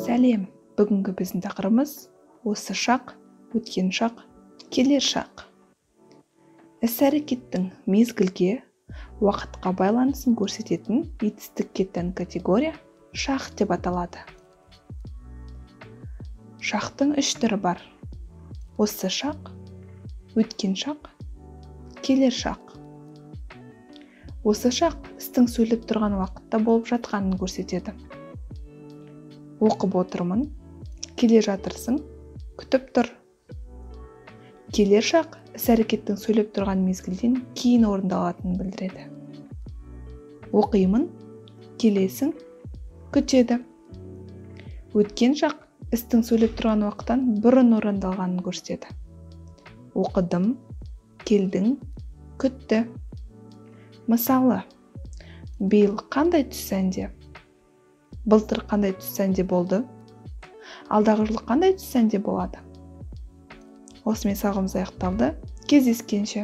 Сәлем! Бүгінгі біздің тақырыбымыз осы шақ, өткен шақ, келер шақ. Іс-әрекеттің мезгілге, уақытқа байланысын көрсететін етістікке тән категория шақ деп аталады. Шақтың үш түрі бар. Осы шақ, өткен шақ, келер шақ. Осы шақ істің сөйлеп тұрған уақытта болып жатқанын көрсетеді. Оқып отырмын, келе жатырсың, күтіп тұр. Келер шақ іс-әрекеттің сөйлеп тұрған мезгілден кейін орындалатынын білдіреді. Оқимын, келесің, күтеді. Өткен шақ істің сөйлеп тұрған уақыттан бұрын орындалғанын көрсетеді. Оқыдым, келдің, күтті. Мысалы, биыл қандай түс сәнде? Былтыр қандай түс сәнде болды? Алдағы жылы қандай түс сәнде болады? Осымен сабағымыз аяқталды. Кездескенше.